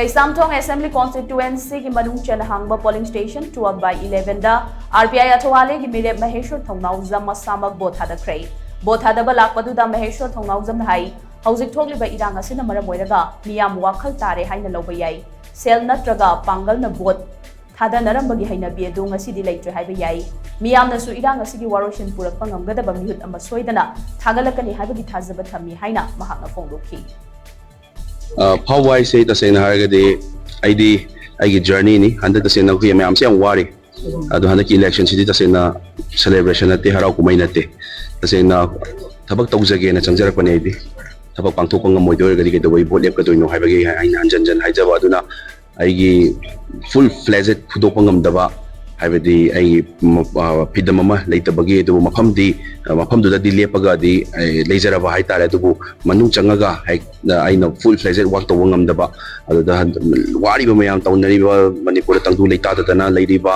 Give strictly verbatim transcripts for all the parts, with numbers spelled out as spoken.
Keishamthong Assembly Constituency ꯒꯤ ꯃꯅꯨꯡ ꯆꯟꯅ ꯍꯥꯡꯕ polling station twelve by eleven the R P I ꯑꯊꯋꯥꯂꯦꯒꯤ ꯃꯤꯔꯦꯞ ꯃꯍꯦꯁ꯭ꯋꯔ ꯊꯧꯅꯥꯎꯖꯝ ꯃꯁꯥꯃꯛ ꯚꯣꯠ ꯊꯥꯗꯈ꯭ꯔꯦ꯫ ꯚꯣꯠ ꯊꯥꯗꯕ ꯂꯥꯛꯄꯗꯨꯗ ꯃꯍꯦꯁ꯭ꯋꯔ ꯊꯧꯅꯥꯎꯖꯝꯅ ꯍꯥꯏ, ꯍꯧꯖꯤꯛ ꯊꯣꯛꯂꯤꯕ ꯏꯔꯥꯡ ꯑꯁꯤꯅ ꯃꯔꯝ ꯑꯣꯏꯔꯒ ꯃꯤꯌꯥꯝ ꯋꯥꯈꯜ ꯇꯥꯔꯦ ꯍꯥꯏꯅ ꯂꯧꯕ ꯌꯥꯏ꯫ ꯁꯦꯜ ꯅꯠꯇ꯭ꯔꯒ ꯄꯥꯡꯒꯜꯅ ꯚꯣꯠ ꯊꯥꯗꯅꯔꯝꯕꯒꯤ ꯍꯩꯅꯕꯤ ꯑꯗꯨ ꯉꯁꯤꯗꯤ ꯂꯩꯇ꯭ꯔꯦ ꯍꯥꯏꯕ ꯌꯥꯏ꯫ ꯃꯤꯌꯥꯝꯅꯁꯨ ꯏꯔꯥꯡ ꯑꯁꯤꯒꯤ ꯋꯥꯔꯣꯏꯁꯤꯟ ꯄꯨꯔꯛꯄ ꯉꯝꯒꯗꯕ ꯃꯤꯍꯨꯠ ꯑꯃ ꯁꯣꯏꯗꯅ ꯊꯥꯒꯠꯂꯛꯀꯅꯤ ꯍꯥꯏꯕꯒꯤ ꯊꯥꯖꯕ ꯊꯝꯃꯤ ꯍꯥꯏꯅ ꯃꯍꯥꯛꯅ ꯐꯣꯡꯗꯣꯛꯈꯤ꯫ ꯑ, ꯐꯥꯎꯕ ꯍꯥꯏꯁꯦ ꯇꯁꯦꯡꯅ ꯍꯥꯏꯔꯒꯗꯤ ꯑꯩꯗꯤ ꯑꯩꯒꯤ journey ꯅꯤ꯫ ꯍꯟꯗꯛ ꯇꯁꯦꯡꯅ ꯑꯩꯈꯣꯏ ꯃꯌꯥꯝꯁꯦ ꯌꯥꯝ ꯋꯥꯔꯤ꯫ ꯑꯗꯣ ꯍꯟꯗꯛꯀꯤ election ꯁꯤꯗꯤ ꯇꯁꯦꯡꯅ celebration ꯅꯠꯇꯦ, ꯍꯔꯥꯎ ꯀꯨꯝꯍꯩ ꯅꯠꯇꯦ꯫ ꯇꯁꯦꯡꯅ ꯊꯕꯛ ꯇꯧꯖꯒꯦꯅ ꯆꯪꯖꯔꯛꯄꯅꯦ ꯑꯩꯗꯤ꯫ ꯊꯕꯛ ꯄꯥꯡꯊꯣꯛꯄ ꯉꯝꯃꯣꯏꯗꯣꯏ ꯑꯣꯏꯔꯒꯗꯤ ꯀꯩꯗꯧꯕꯩ ꯚꯣꯠ ꯂꯦꯞꯀꯗꯣꯏꯅꯣ ꯍꯥꯏꯕꯒꯤ ꯑꯩꯅ ꯍꯟꯖꯟ ꯍꯟꯖꯟ ꯍꯥꯏꯖꯕ꯫ ꯑꯗꯨꯅ ꯑꯩꯒꯤ full fledged ꯐꯨꯗꯣꯛꯄ ꯉꯝꯗꯕ, ꯍꯥꯏꯕꯗꯤ ꯑꯩꯒꯤ ꯃ-, ꯑ, freedom ꯑꯃ ꯂꯩꯇꯕꯒꯤ, ꯑꯗꯨꯕꯨ ꯃꯐꯝꯗꯤ, ꯑ, ꯃꯐꯝꯗꯨꯗꯗꯤ ꯂꯦꯞꯄꯒꯗꯤ, ꯑ, ꯂꯩꯖꯔꯕ ꯍꯥꯏꯇꯥꯔꯦ꯫ ꯑꯗꯨꯕꯨ ꯃꯅꯨꯡ ꯆꯪꯉꯒ ꯍꯦꯛ, ꯑ, ꯑꯩꯅ full fledged work ꯇꯧꯕ ꯉꯝꯗꯕ, ꯑꯗꯨꯗ ꯍꯟ-, ꯋꯥꯔꯤꯕ ꯃꯌꯥꯝ ꯇꯧꯅꯔꯤꯕ, ꯃꯅꯤꯄꯨꯔꯗ ꯇꯪꯗꯨ ꯂꯩꯇꯥꯗꯗꯅ ꯂꯩꯔꯤꯕ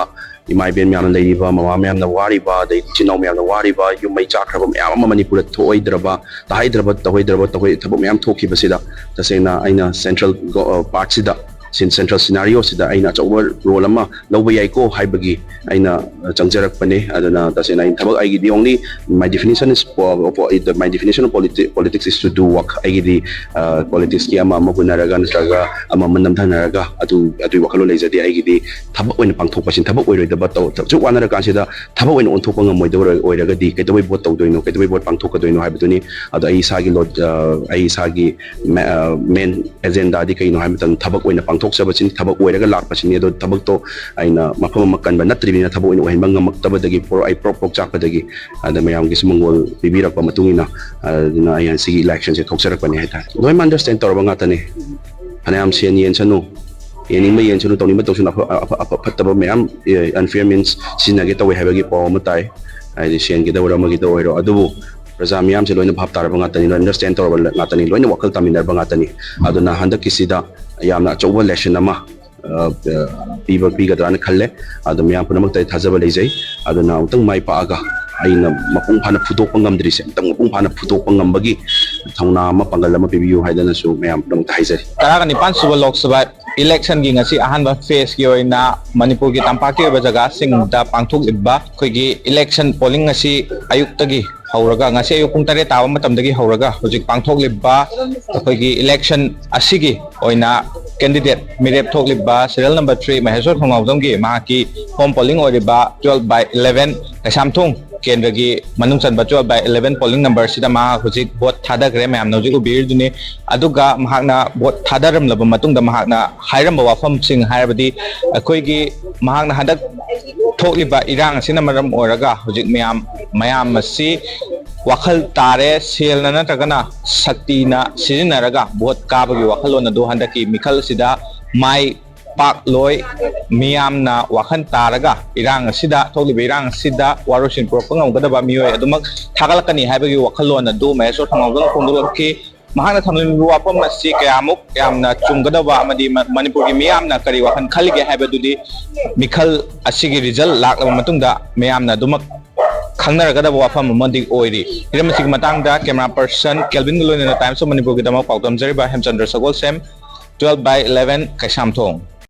ꯏꯃꯥ ꯏꯕꯦꯟ ꯃꯌꯥꯝꯅ ꯂꯩꯔꯤꯕ, ꯃꯃꯥ ꯃꯌꯥꯝꯅ ꯋꯥꯔꯤꯕ, ꯑꯗꯩ ꯏꯆꯤꯟ ꯏꯅꯥꯎ ꯃꯌꯥꯝꯅ ꯋꯥꯔꯤꯕ, ꯌꯨꯝ ꯃꯩ ꯆꯥꯛꯈ꯭ꯔꯕ ꯃꯌꯥꯝ ꯑꯃ ꯃꯅꯤꯄꯨꯔꯗ ꯊꯣꯛꯑꯣꯏꯗ꯭ꯔꯕ, ꯇꯥꯍꯩꯗ꯭ꯔꯕ, ꯇꯧꯍꯩꯗ꯭ꯔꯕ, ꯇꯧꯍꯩ-, ꯊꯕꯛ ꯃꯌꯥꯝ ꯊꯣꯛꯈꯤꯕꯁꯤꯗ ꯇꯁꯦꯡꯅ ꯑꯩꯅ central ꯒꯣ-, ꯑ, part ꯁꯤꯗ, ꯁꯤꯟ-, central scenario ꯁꯤꯗ ꯑꯩꯅ ꯑꯆꯧꯕ role ꯑꯃ ꯂꯧꯕ ꯌꯥꯏꯀꯣ ꯍꯥꯏꯕꯒꯤ ꯑꯩꯅ, ꯑ, ꯆꯪꯖꯔꯛꯄꯅꯦ꯫ ꯑꯗꯨꯅ ꯇꯁꯦꯡꯅ ꯑꯩꯅ ꯊꯕꯛ ꯑꯩꯒꯤꯗꯤ only my definition is po-, po-, my definition of politi-, politics is to do work꯫ ꯑꯩꯒꯤꯗꯤ, ꯑ, politics ꯀꯤ ꯑꯃ ꯑꯃ ꯍꯨꯟꯅꯔꯒ ꯅꯠꯇ꯭ꯔꯒ ꯑꯃ ꯑꯃ ꯅꯝꯊꯅꯔꯒ ꯑꯗꯨ, ꯑꯗꯨꯒꯤ ꯋꯥꯈꯜꯂꯣꯟ ꯂꯩꯖꯗꯦ꯫ ꯑꯩꯒꯤꯗꯤ ꯊꯕꯛ ꯑꯣꯏꯅ ꯄꯥꯡꯊꯣꯛꯄꯁꯤꯅ ꯊꯕꯛ ꯑꯣꯏꯔꯣꯏꯗꯕ ꯇꯧ-, ꯁꯨꯛ ꯋꯥꯅꯔ ꯀꯥꯟꯁꯤꯗ ꯊꯕꯛ ꯑꯣꯏꯅ ꯑꯣꯟꯊꯣꯛꯄ ꯉꯝꯃꯣꯏꯗꯕ ꯑꯣꯏꯔ-, ꯑꯣꯏꯔꯒꯗꯤ ꯀꯩꯗꯧꯕꯩ ꯚꯣꯠ ꯇꯧꯗꯣꯏꯅꯣ, ꯀꯩꯗꯧꯕꯩ ꯚꯣꯠ ꯄꯥꯡꯊꯣꯛꯀꯗꯣꯏꯅꯣ ꯍꯥꯏꯕꯗꯨꯅꯤ꯫ ꯑꯗꯣ ꯑꯩ ꯏꯁꯥꯒꯤ ꯂꯣ-, ꯑ, ꯑꯩ ꯏꯁꯥꯒꯤ ꯃꯦ-, ꯑ, main agenda ꯗꯤ ꯀꯩꯅꯣ ꯍꯥꯏꯕ ꯃꯇꯝꯗ ꯊꯕꯛ ꯑꯣꯏꯅ ꯄꯥꯡꯊꯣꯛꯆꯕꯁꯤꯅꯤ, ꯊꯕꯛ ꯑꯣꯏꯔꯒ ꯂꯥꯛꯄꯁꯤꯅꯤ꯫ ꯑꯗꯣ ꯊꯕꯛꯇꯣ ꯑꯩꯅ ꯃꯐꯝ ꯑꯃ ꯀꯟꯕ ꯅꯠꯇ꯭ꯔꯤꯕꯅꯤꯅ ꯊꯕꯛ ꯑꯣꯏꯅ ꯑꯣꯏꯍꯟꯕ ꯉꯝꯃꯛꯇꯕꯗꯒꯤ ꯄ꯭ꯔꯣ-, ꯑꯩ ꯄ꯭ꯔꯣꯛ ꯄ꯭ꯔꯣꯛ ꯆꯥꯛꯄꯗꯒꯤ, ꯑꯗ ꯃꯌꯥꯝꯒꯤꯁꯨ ꯃꯪꯒꯣꯜ ꯄꯤꯕꯤꯔꯛꯄ ꯃꯇꯨꯡ ꯏꯟꯅ, ꯑꯗꯨꯅ ꯑꯩ ꯉꯁꯤꯒꯤ election ꯁꯦ ꯊꯣꯛꯆꯔꯛꯄꯅꯦ ꯍꯥꯏꯇꯥꯔꯦ꯫ ꯂꯣꯏꯅ understand ꯇꯧꯔꯕ ꯉꯥꯛꯇꯅꯤ꯫ ꯐꯅꯌꯥꯝ ꯁꯦꯟ ꯌꯦꯟꯁꯅꯨ, ꯌꯦꯟꯅꯤꯡꯕ ꯌꯦꯟꯁꯅꯨ, ꯇꯧꯅꯤꯡꯕ ꯇꯧꯁꯅꯨ, ꯑꯐ-, ꯑꯐ-, ꯑꯐ-, ꯐꯠꯇꯕ ꯃꯌꯥꯝ, ꯑꯦ, unfair means ꯁꯤꯖꯤꯟꯅꯒꯦ ꯇꯧꯋꯦ ꯍꯥꯏꯕꯒꯤ ꯄꯥꯎ ꯑꯃ ꯇꯥꯏ꯫ ꯍꯥꯏꯗꯤ ꯁꯦꯟꯒꯤꯗ ꯑꯣꯏꯔꯣ ꯑꯃꯒꯤꯗ ꯑꯣꯏꯔꯣ, ꯑꯗꯨꯕꯨ ꯄ꯭ꯔꯖꯥ ꯃꯤꯌꯥꯝꯁꯦ ꯂꯣꯏꯅ ꯚꯥꯞ ꯇꯥꯔꯕ ꯉꯥꯛꯇꯅꯤ, ꯂꯣꯏꯅ understand ꯇꯧꯔꯕ ꯉꯥꯛꯇꯅꯤ, ꯂꯣꯏꯅ ꯋꯥꯈꯜ ꯇꯥꯃꯤꯟꯅꯔꯕ ꯉꯥꯛꯇꯅꯤ꯫ ꯑꯗꯨꯅ ꯍꯟꯗꯛꯀꯤꯁꯤꯗ ꯌꯥꯝꯅ ꯑꯆꯧꯕ lesson ꯑꯃ, ꯑ, ꯑ, ꯄꯤꯕ, ꯄꯤꯒꯗ꯭ꯔꯥꯅ ꯈꯜꯂꯦ꯫ ꯑꯗꯣ ꯃꯌꯥꯝ ꯄꯨꯝꯅꯃꯛꯇ ꯑꯩ ꯊꯥꯖꯕ ꯂꯩꯖꯩ꯫ ꯑꯗꯨꯅ ꯑꯃꯨꯛꯇꯪ ꯃꯥꯏ ꯄꯥꯛꯑꯒ ꯑꯩꯅ ꯃꯄꯨꯡ ꯐꯥꯅ ꯐꯨꯗꯣꯛꯄ ꯉꯝꯗ꯭ꯔꯤꯁꯦ ꯑꯃꯨꯛꯇꯪ ꯃꯄꯨꯡ ꯐꯥꯅ ꯐꯨꯗꯣꯛꯄ ꯉꯝꯕꯒꯤ ꯊꯧꯅꯥ ꯑꯃ, ꯄꯥꯡꯒꯜ ꯑꯃ ꯄꯤꯕꯤꯌꯨ ꯍꯥꯏꯗꯅꯁꯨ ꯃꯌꯥꯝ ꯄꯨꯝꯅꯃꯛꯇ ꯍꯥꯏꯖꯔꯤ꯫ ꯇꯔꯥꯒ ꯅꯤꯄꯥꯟ ꯁꯨꯕ ꯂꯣꯛ ꯁꯚꯥ ꯏꯂꯦꯛꯁꯟꯒꯤ ꯉꯁꯤ ꯑꯍꯥꯟꯕ ꯐꯦꯁꯀꯤ ꯑꯣꯏꯅ ꯃꯅꯤꯄꯨꯔꯒꯤ ꯇꯝꯄꯥꯛꯀꯤ ꯑꯣꯏꯕ ꯖꯒꯥꯁꯤꯡꯗ ꯄꯥꯡꯊꯣꯛꯂꯤꯕ ꯑꯩꯈꯣꯏꯒꯤ ꯏꯂꯦꯛꯁꯟ ꯄꯣꯂꯤꯡ ꯑꯁꯤ ꯑꯌꯨꯛꯇꯒꯤ ꯍꯧꯔꯒ, ꯉꯁꯤ ꯑꯌꯨꯛ ꯄꯨꯡ ꯇꯔꯦꯠ ꯇꯥꯕ ꯃꯇꯝꯗꯒꯤ ꯍꯧꯔꯒ ꯍꯧꯖꯤꯛ ꯄꯥꯡꯊꯣꯛꯂꯤꯕ ꯑꯩꯈꯣꯏꯒꯤ ꯏꯂꯦꯛꯁꯟ ꯑꯁꯤꯒꯤ ꯑꯣꯏꯅ ꯀꯦꯟꯗꯤꯗꯦꯠ ꯃꯤꯔꯦꯞ ꯊꯣꯛꯂꯤꯕ ꯁꯤꯔꯤꯌꯦꯜ ꯅꯝꯕꯔ ꯊ꯭ꯔꯤ ꯃꯍꯦꯁꯣꯔ ꯈꯣꯡꯉꯥꯎꯖꯝꯒꯤ ꯃꯍꯥꯛꯀꯤ ꯍꯣꯝ ꯄꯣꯂꯤꯡ ꯑꯣꯏꯔꯤꯕ ꯇꯨꯋꯦꯜꯕ ꯕꯥꯏ ꯏꯂꯦꯚꯦꯟ ꯀꯩꯁꯥꯝꯊꯣꯡ ꯀꯦꯟꯗ꯭ꯔꯒꯤ ꯃꯅꯨꯡ ꯆꯟꯕ ꯇꯨꯋꯦꯜꯕ ꯕꯥꯏ ꯏꯂꯦꯚꯦꯟ ꯄꯣꯂꯤꯡ ꯅꯝꯕꯔꯁꯤꯗ ꯃꯍꯥꯛ ꯍꯧꯖꯤꯛ ꯚꯣꯠ ꯊꯥꯗꯈ꯭ꯔꯦ, ꯃꯌꯥꯝꯅ ꯍꯧꯖꯤꯛ ꯎꯕꯤꯔꯤꯗꯨꯅꯤ꯫ ꯑꯗꯨꯒ ꯃꯍꯥꯛꯅ ꯚꯣꯠ ꯊꯥꯗꯔꯝꯂꯕ ꯃꯇꯨꯡꯗ ꯃꯍꯥꯛꯅ ꯍꯥꯏꯔꯝꯕ ꯋꯥꯐꯝꯁꯤꯡ ꯍꯥꯏꯔꯕꯗꯤ, ꯑꯩꯈꯣꯏꯒꯤ ꯃꯍꯥꯛꯅ ꯍꯟꯗꯛ ꯊꯣꯛꯂꯤꯕ ꯏꯔꯥꯡ ꯑꯁꯤꯅ ꯃꯔꯝ ꯑꯣꯏꯔꯒ ꯍꯧꯖꯤꯛ ꯃꯌꯥꯝ ꯃꯌꯥꯝ ꯑꯁꯤ ꯋꯥꯈꯜ ꯇꯥꯔꯦ, ꯁꯦꯜꯅ ꯅꯠꯇ꯭ꯔꯒꯅ ꯁꯛꯇꯤꯅ ꯁꯤꯖꯤꯟꯅꯔꯒ ꯚꯣꯠ ꯀꯥꯕꯒꯤ ꯋꯥꯈꯜꯂꯣꯟ ꯑꯗꯨ ꯍꯟꯗꯛꯀꯤ ꯃꯤꯈꯜ ꯑꯁꯤꯗ ꯃꯥꯏ ꯄꯥꯛꯂꯣꯏ꯫ ꯃꯤꯌꯥꯝꯅ ꯋꯥꯈꯜ ꯇꯥꯔꯒ ꯏꯔꯥꯡ ꯑꯁꯤꯗ, ꯊꯣꯛꯂꯤꯕ ꯏꯔꯥꯡ ꯑꯁꯤꯗ ꯋꯥꯔꯣꯏꯁꯤꯟ ꯄꯨꯔꯛꯄ ꯉꯝꯒꯗꯕ ꯃꯤꯑꯣꯏ ꯑꯗꯨꯃꯛ ꯊꯥꯒꯠꯂꯛꯀꯅꯤ ꯍꯥꯏꯕꯒꯤ ꯋꯥꯈꯜꯂꯣꯟ ꯑꯗꯨ ꯃꯍꯦꯁꯣꯔ ꯈꯣꯡꯉꯥꯎꯖꯝꯅ ꯐꯣꯡꯗꯣꯛꯂꯛꯈꯤ꯫ ꯃꯍꯥꯛꯅ ꯊꯝꯂꯝꯃꯤꯕ ꯋꯥꯐꯝ ꯑꯁꯤ ꯀꯌꯥꯃꯨꯛ ꯌꯥꯝꯅ ꯆꯨꯝꯒꯗꯕ ꯑꯃꯗꯤ ꯃ-, ꯃꯅꯤꯄꯨꯔꯒꯤ ꯃꯤꯌꯥꯝꯅ ꯀꯔꯤ ꯋꯥꯈꯜ ꯈꯜꯂꯤꯒꯦ ꯍꯥꯏꯕꯗꯨꯗꯤ ꯃꯤꯈꯜ ꯑꯁꯤꯒꯤ ꯔꯤꯖꯜ ꯂꯥꯛꯂꯕ ꯃꯇꯨꯡꯗ ꯃꯤꯌꯥꯝꯅ ꯑꯗꯨꯃꯛ ꯈꯪꯅꯔꯒꯗꯕ ꯋꯥꯐꯝ ꯑꯃꯗꯤ ꯑꯣꯏꯔꯤ꯫ ꯍꯤꯔꯝ ꯑꯁꯤꯒꯤ ꯃꯇꯥꯡꯗ ꯀꯦꯃꯦꯔꯥ ꯄꯔꯁꯟ ꯀꯦꯜꯚꯤꯟꯒ ꯂꯣꯏꯅꯅ ꯇꯥꯏꯝꯁ ꯑꯣꯐ ꯃꯅꯤꯄꯨꯔꯒꯤꯗꯃꯛ ꯄꯥꯎ ꯇꯝꯖꯔꯤꯕ ꯍꯦꯝꯆꯟꯗ꯭ꯔ ꯁꯒꯣꯜꯁꯦꯝ, ꯇꯨꯋꯦꯜꯕ ꯕꯥꯏ ꯏꯂꯦꯚꯦꯟ ꯀꯩꯁꯥꯝꯊꯣꯡ꯫